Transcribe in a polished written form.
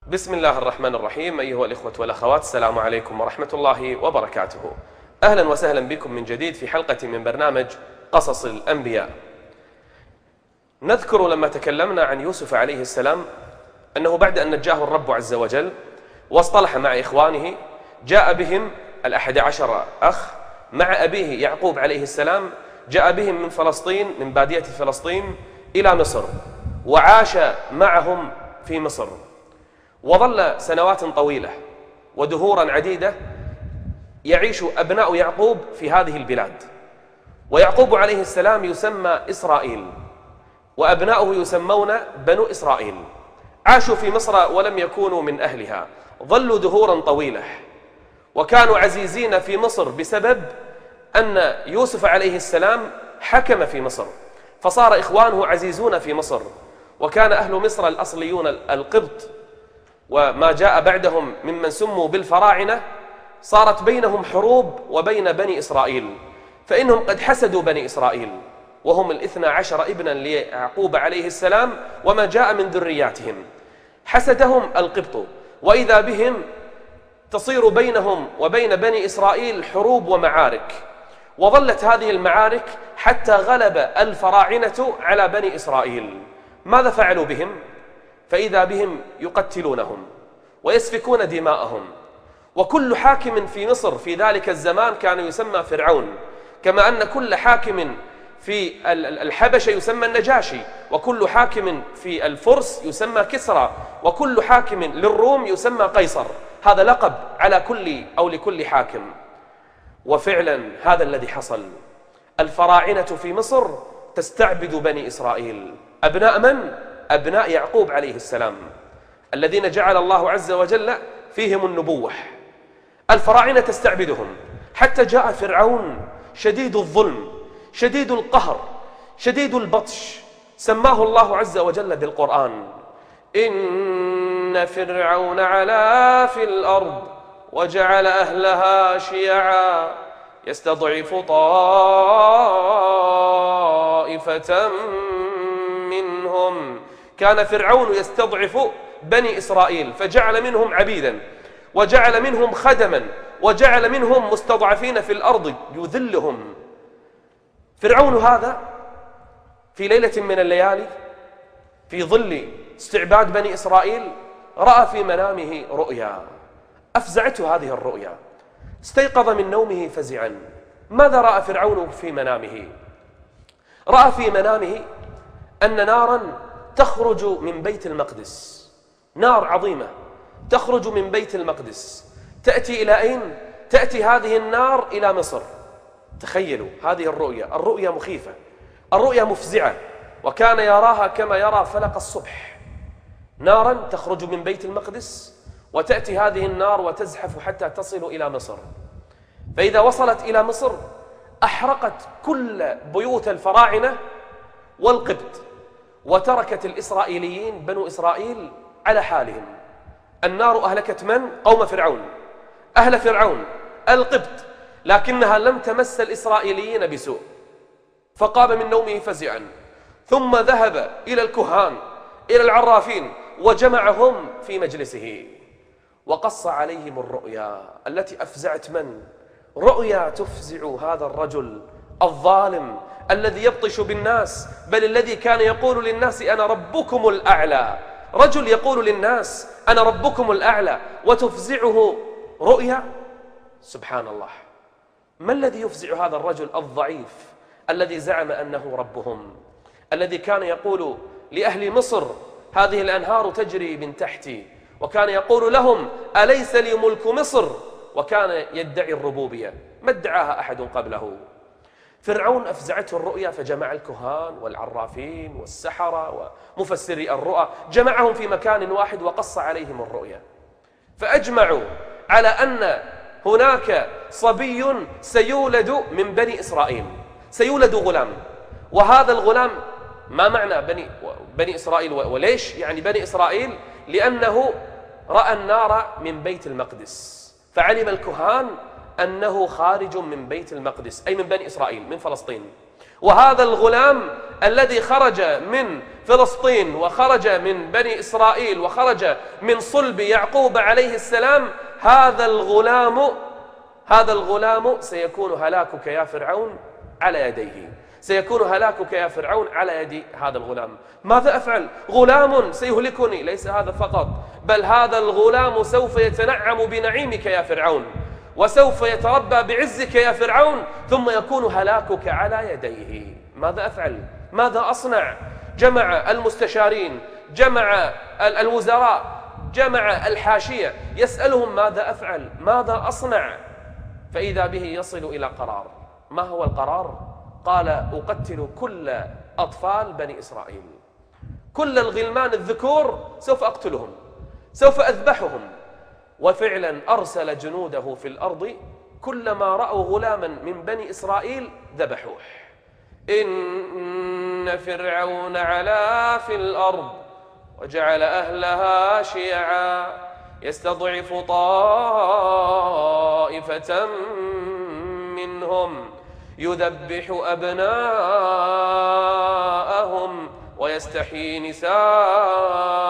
بسم الله الرحمن الرحيم. أيها الإخوة والأخوات، السلام عليكم ورحمة الله وبركاته. أهلا وسهلا بكم من جديد في حلقة من برنامج قصص الأنبياء. نذكر لما تكلمنا عن يوسف عليه السلام أنه بعد أن نجاه الرب عز وجل واصطلح مع إخوانه، جاء بهم 11 أخ مع أبيه يعقوب عليه السلام، جاء بهم من فلسطين، من بادية فلسطين إلى مصر، وعاش معهم في مصر، وظل سنوات طويلة ودهورا عديدة يعيش أبناء يعقوب في هذه البلاد. ويعقوب عليه السلام يسمى إسرائيل، وأبناؤه يسمون بنو إسرائيل. عاشوا في مصر ولم يكونوا من أهلها، ظلوا دهورا طويلة، وكانوا عزيزين في مصر بسبب أن يوسف عليه السلام حكم في مصر، فصار إخوانه عزيزون في مصر. وكان أهل مصر الأصليون القبط وما جاء بعدهم ممن سموا بالفراعنة صارت بينهم حروب وبين بني إسرائيل، فإنهم قد حسدوا بني إسرائيل، وهم 12 ابنا ليعقوب عليه السلام وما جاء من ذرياتهم. حسدهم القبط، وإذا بهم تصير بينهم وبين بني إسرائيل حروب ومعارك، وظلت هذه المعارك حتى غلب الفراعنة على بني إسرائيل. ماذا فعلوا بهم؟ فإذا بهم يقتلونهم ويسفكون دماءهم. وكل حاكم في مصر في ذلك الزمان كان يسمى فرعون، كما أن كل حاكم في الحبشة يسمى النجاشي، وكل حاكم في الفرس يسمى كسرى، وكل حاكم للروم يسمى قيصر. هذا لقب على كل أو لكل حاكم. وفعلا هذا الذي حصل. الفراعنة في مصر تستعبد بني إسرائيل. أبناء من؟ أبناء يعقوب عليه السلام، الذين جعل الله عز وجل فيهم النبوة. الفراعنة تستعبدهم، حتى جاء فرعون شديد الظلم، شديد القهر، شديد البطش، سماه الله عز وجل بالقرآن: إن فرعون علا في الأرض وجعل أهلها شيعا يستضعف طائفة منهم. كان فرعون يستضعف بني إسرائيل، فجعل منهم عبيدا، وجعل منهم خدما، وجعل منهم مستضعفين في الأرض يذلهم. فرعون هذا في ليلة من الليالي في ظل استعباد بني إسرائيل رأى في منامه رؤيا، أفزعته هذه الرؤيا، استيقظ من نومه فزعا. ماذا رأى فرعون في منامه؟ رأى في منامه أن نارا تخرج من بيت المقدس، نار عظيمة تخرج من بيت المقدس، تأتي إلى أين؟ تأتي هذه النار إلى مصر. تخيلوا هذه الرؤيا مخيفة، الرؤيا مفزعة، وكان يراها كما يرى فلق الصبح. نارا تخرج من بيت المقدس وتأتي هذه النار وتزحف حتى تصل إلى مصر. فإذا وصلت إلى مصر أحرقت كل بيوت الفراعنة والقبط، وتركت الإسرائيليين بنو إسرائيل على حالهم. النار أهلكت من؟ قوم فرعون، أهل فرعون القبط، لكنها لم تمس الإسرائيليين بسوء. فقام من نومه فزعا، ثم ذهب إلى الكهان، إلى العرافين، وجمعهم في مجلسه وقص عليهم الرؤيا التي أفزعت من؟ رؤيا تفزع هذا الرجل الظالم الذي يبطش بالناس، بل الذي كان يقول للناس أنا ربكم الأعلى. رجل يقول للناس أنا ربكم الأعلى وتفزعه رؤيا؟ سبحان الله. ما الذي يفزع هذا الرجل الضعيف الذي زعم أنه ربهم، الذي كان يقول لأهل مصر هذه الأنهار تجري من تحتي، وكان يقول لهم أليس لي ملك مصر، وكان يدعي الربوبية؟ ما ادعاها أحد قبله. فرعون أفزعته الرؤيا، فجمع الكهان والعرافين والسحرة ومفسري الرؤى، جمعهم في مكان واحد وقص عليهم الرؤيا. فأجمعوا على أن هناك صبي سيولد من بني إسرائيل، سيولد غلام. وهذا الغلام، ما معنى بني إسرائيل وليش يعني بني إسرائيل؟ لأنه رأى النار من بيت المقدس، فعلم الكهان أنه خارج من بيت المقدس، أي من بني إسرائيل، من فلسطين. وهذا الغلام الذي خرج من فلسطين وخرج من بني إسرائيل وخرج من صلب يعقوب عليه السلام، هذا الغلام سيكون هلاكك يا فرعون على يديه، سيكون هلاكك يا فرعون على يد هذا الغلام. ماذا أفعل؟ غلام سيهلكني. ليس هذا فقط، بل هذا الغلام سوف يتنعم بنعيمك يا فرعون، وسوف يتربى بعزك يا فرعون، ثم يكون هلاكك على يديه. ماذا أفعل؟ ماذا أصنع؟ جمع المستشارين، جمع الوزراء، جمع الحاشية، يسألهم ماذا أفعل؟ ماذا أصنع؟ فإذا به يصل إلى قرار. ما هو القرار؟ قال: أقتل كل أطفال بني إسرائيل، كل الغلمان الذكور سوف أقتلهم، سوف أذبحهم. وفعلا أرسل جنوده في الأرض، كلما رأوا غلاما من بني إسرائيل ذبحوه. إن فرعون علا في الأرض وجعل أهلها شيعا يستضعف طائفة منهم يذبح أبناءهم ويستحيي نساءهم